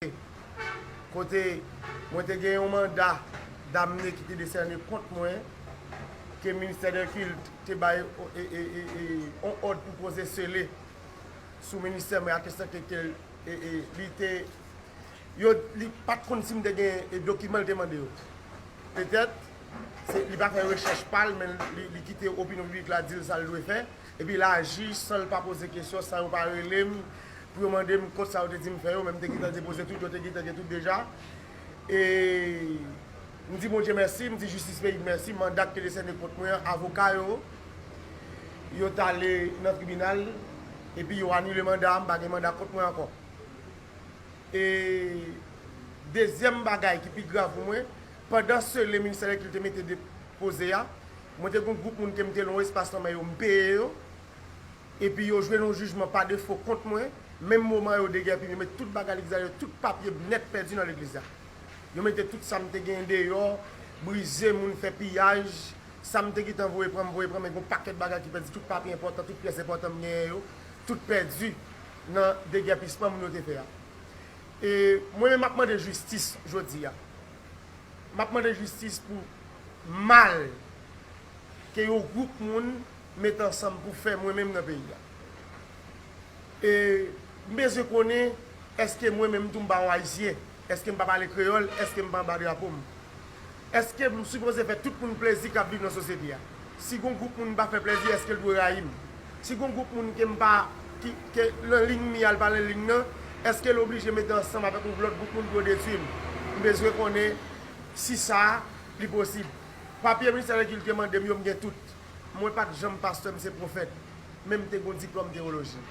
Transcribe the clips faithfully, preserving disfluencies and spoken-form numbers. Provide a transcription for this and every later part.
kote mwen te gen yon manda damne ki te desène kont mwen, ke ministè de kilt te bay e, e, e, e, yon òd pou poze sele sou ministè mwen, atestan ke, ke e, e, li te, yo, li pa t konn si m te gen e, dokiman l te mande yo. Petèt, se, li pa fè rechèch pa l, men li, li kite opinyon piblik la di l sa l dwe fè. Epi l aji san l pa poze kesyon, san yo pa rele m pou yo mande m kont sa yo te di m fè yo, men m te gentan depoze tout, yo te gentan gen tout deja. E m di Bondye mèsi, m di jistis peyi m mèsi, manda ki te desène kont mwen an, avoka yo, yo t ale nan tribinal, epi yo anile manda a, m pa gen manda kont mwen ankò. E dezyèm bagay ki pi grav pou mwen, pandan sele ministè de kilt te mete depoze a, mwen te gen yon gwoup moun ke m te lwen espas nan men yo, m peye yo, epi yo jwenn yon jijman pa defo kont mwen, menm moman yo degèpi m, yo met tout bagay legliz la, yo tout papye m nèt pèdi nan legliz la. Yo mete tout sa m te genyen deyò, brize moun, fè piyaj, sa m te gentan voye pran, m voye pran, men gen yon pakèt bagay ki pèdi, tout papye enpòtan, tout pyès enpòtan m genyen yo, tout pèdi nan degèpisman moun yo te fè a. E mwen menm m ap mande jistis jodi a. M ap mande jistis pou mal ke yon gwoup moun met ansanm pou fè mwen menm nan peyi a. E m bezwen konnen, èske mwen menm tou m pa yon Ayisyen? Èske m pa pale kreyòl? Èske m pa anba drapo m? Èske m sipoze fè tout moun plezi k ap viv nan sosyete a? Si gon gwoup moun m pa fè plezi, èske l dwe rayi m? Si gon gwoup moun ke m pa, ki, ke nan liy m ye a l pa nan liy nan, èske l oblije mete ansanm avèk yon lòt gwoup moun pou yo detwi m? M bezwen konnen si sa li posib. Papye ministè de kilt te mande m yo, m gen tout. Mwen pa t janm pastè, m se pwofèt. Men m te gen yon diplòm tewoloji.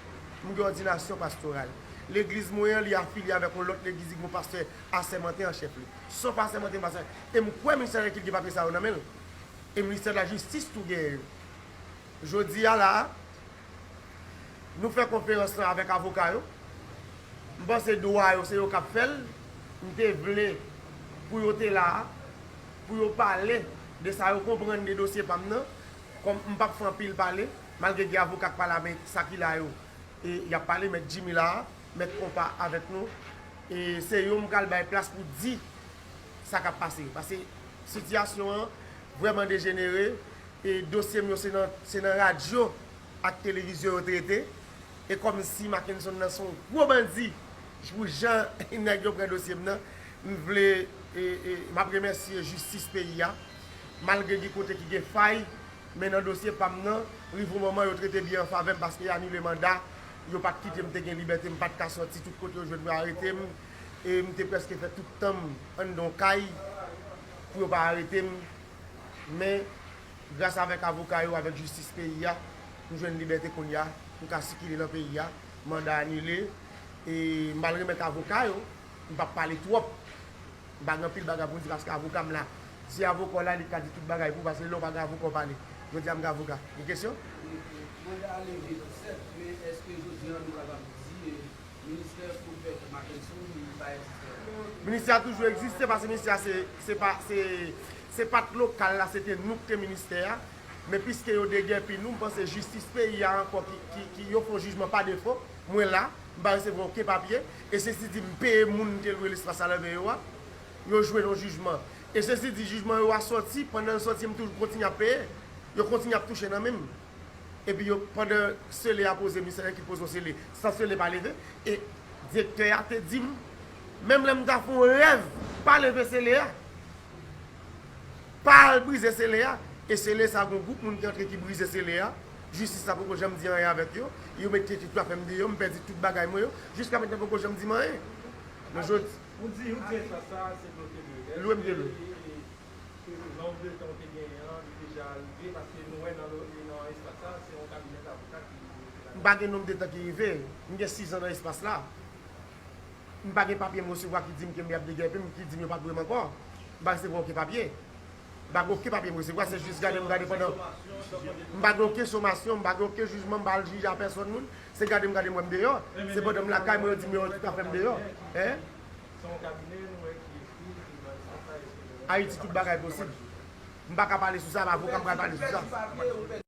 M gen òdinasyon pastoral. Legliz mwen an, li afilye avèk yon lòt legliz, li gen yon pastè asèmante an chèf li. Sof asèmante, m pastè. E m kwè ministè de kilt gen papye sa yo nan men l. E ministè de la jistis tou genyen yo. Jodi a la a, nou fè konferans lan avèk avoka yo. M panse dwa yo, se yo k ap fè l. M te vle pou yo te la a, pou yo pale de sa yo konprann de dosye pa m nan. Kòm m p ap fè anpil pale, malgre gen avoka k pa la, men sa ki la yo, e y ap pale, mèt Jimmy la a, mèt Konpa avèk nou. E se yo m pral bay plas pou di sa k ap pase. Paske sitiyasyon an vrèman dejenere. E dosye m yo se nan, se nan radyo ak televizyon yo trete. E kòmsi Mackenson nan se yon gwo bandi, pou jan nèg yo pran dosye m nan, m vle, e, e, m ap remèsye jistis peyi a, malgre gen kote ki gen fay, men nan dosye pa m nan, rive yon moman yo trete byen an favè m paske yo anile manda, yo pa t kite m te gen libète, m pa t ka sòti, tout kote yo jwenn m yo arete m, e m te prèske fè tout tan m anndan yon kay pou yo pa arete m, men gras avèk avoka yo, avèk jistis peyi a, m jwenn libète kounye a, m ka sikile nan peyi a, manda anile, e m al remèt avoka yo, m p ap pale twòp, m pa gen anpil bagay pou m di paske avoka m la. Si avoka w la, li ka di tout bagay pou w, paske lè w pa gen avoka, w pale. Jodi a, m gen avoka. Gen kesyon? Manda a leve, sèt, men èske jodi a nou kapab di, eh, ministè pwofèt Mackenson, li pa egziste ankò? Ministè a toujou egziste, paske ministè a se, se pa, se, se pa t lokal la, se te nou k te ministè a. Men piske yo degèpi nou, m panse jistis peyi a ankò ki, ki, ki yo fè yon jijman pa defo, mwen la, m pa resevwa okenn papye, e sesi di m peye moun m te lwe lespas la leve yo a, yo jwenn yon jijman. E sesi di jijman yo a sòti, pandan l sòti, m toujou kontinye ap peye, yo kontinye ap touche nan men m. Epi yo, pandan sele a poze, ministè ki poze yon sele, san sele pa leve, e direktè a te di m, menm lè m ta fè yon rèv, pa leve sele a. Pa al brize sele a. E sele sa, gon gwoup moun ki antre ki brize sele a. Jistis la poko janm di anyen avèk yo. Yo mete tout afè m deyò, m pèdi tout bagay mwen yo. Jiska mentnan poko janm di m anyen. Men jodi. Ou di, ou di espas sa, se lwe w te lwe. Lwe m te lwe. E, e, e, e, nonb de tan w te genyen an, li deja rive, paske nou wè nan, nan espas sa, se yon kabinèt avoka ki, ki rete la. M pa gen nonb de tan ki rive. M gen sis an nan espas la. M pa gen papye m resevwa ki di m ke m ap degèpi m, ki di m yo pa t dwe m ankò. M pa resevwa okenn papye. M pa gen okenn papye m resevwa, se jis gade m gade pandan. M pa gen okenn somasyon, m pa gen okenn jijman, m pa al jije a pèsòn moun. Se gade m gade m wè m deyò. Se pandan m lakay mwen yo di m yo tout afè m deyò. Hein? Ayiti, tout bagay posib. M pa ka pale sou sa, avoka m pral pale sou sa.